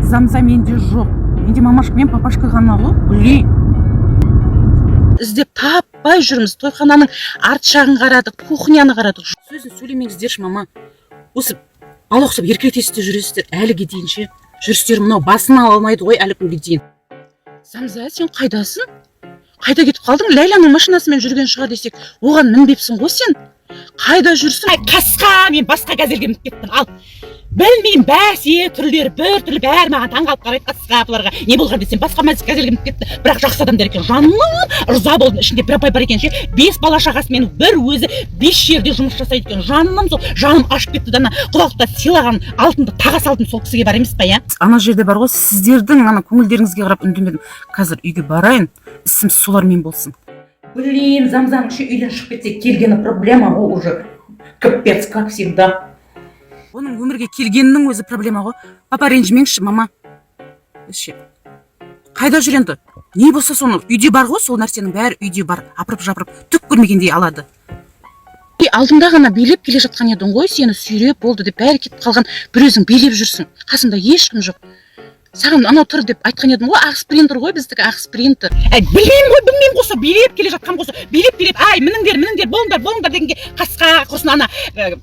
Замза, менде жоқ, менде мамашка мен папашка ғана ғой. Блин, іздеп таппай жүрміз. Тойхананың арт жағын қарадық, кухняны қарадық. Сөзін сөйлемеңіздерші, мама. Осы бала ұқсап еркелетесіз де жүресіздер әліге дейін ше. Жүрістері мынау, басын ала алмайды ғой әлі күнге дейін. Замза, сен қайдасың? Қайда кетіп қалдың? Ләйланың машинасымен жүрген шығар десек, оған мінбепсің ғой. Сен қайда жүрсің? Ай, қасқа, мен басқа газельге мініп кеттім. Ал білмеймін, бәсе, түрлері бір түрлі, бәрі маған таңқалып қарайды. Қасқа, бұларға не болған десем, басқа газельге мініп кетті. Бірақ жақсы адамдар екен, жаным ырза болдым. Ішінде бір апай бар екен ше, бес бала шағасымен бір өзі бес жерде жұмыс жасайды екен. Жаным сол, жаным ашып кетті да. Ана құдалықта сыйлаған алтынды таға салдым сол кісіге, бар емес па, иә? Ана жерде бар ғой, сіздердің ана көңілдеріңізге қарап үндемедім. Қазір үйге барайын, ісім солармен болсын. Блин, Замзаның ше, үйден шығып кетсе, келгені проблема ғой уже. Капец, как всегда. Оның өмірге келгенінің өзі проблема ғой. Папа, ренжімеңізші, мама. Ше, қайда жүр енді? Не болса, соны үйде бар ғой, сол нәрсенің бәрі үйде бар. Апырып жапырып түк көрмегендей алады. Ей, алдыңда ғана билеп келе жатқан едің ғой, сені сүйреп болды деп бәрі кетіп қалған, бір өзің билеп жүрсің, қасыңда ешкім жоқ. Саған анау тұр деп айтқан едім ғой, ақ спринтер ғой, біздікі ақ спринтер. Әй, білмеймін ғой, білмеймін ғой, сол билеп келе жатқан ғой, сол билеп билеп, ай, мініңдер, мініңдер, болыңдар, болыңдар дегенге, қасқа, құрсын, ана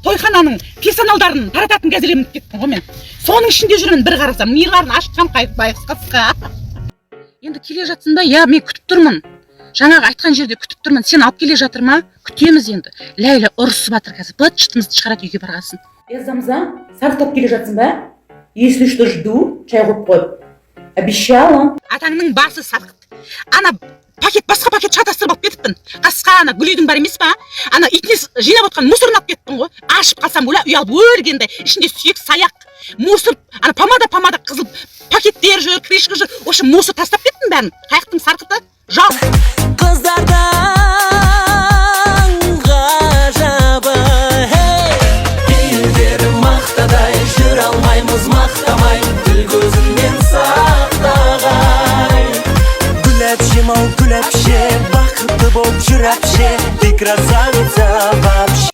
тойхананың персоналдарын тарататын газельге мініп кеттім ғой мен. Соның ішінде жүрмін. Бір қарасам, миларын ашқан байғұс қасқа. Енді келе жатсың ба? Иә, мен күтіп тұрмын, жаңағы айтқан жерде күтіп тұрмын. Сен алып келе жатыр ма? Күтеміз енді. Ләйлә ұрысып жатыр қазір, быт шытымызды шығарады үйге барғасын. Е, Замза, сарықтап келе жатсың ба? Если что, жду, чай қойып қойып обещала. Атаңның басы сарқыт. Ана пакет, басқа пакет шатастырып алып кетіппін. Қасқа, ана Гүл бар емес па, ана итіне жинап отқан мусорын алып кеттің ғой. Ашып қалсам, өлә, ұялып өлгенде, ішінде сүйек саяқ, мусор, ана помада қызыл пакеттер жүр, крышка жүр. В общем, мусор тастап кеттім бәрін. Қаяқтың сарқыты жау. Қыздардың ғажабы, hey! Пейілдері мақтадай, жүре алмаймыз мақтамай, тіл көзіңнен сақтағай. Гүл әпшем ау, гүл әпше, бақытты болып жүр, әпше. Ты красавица.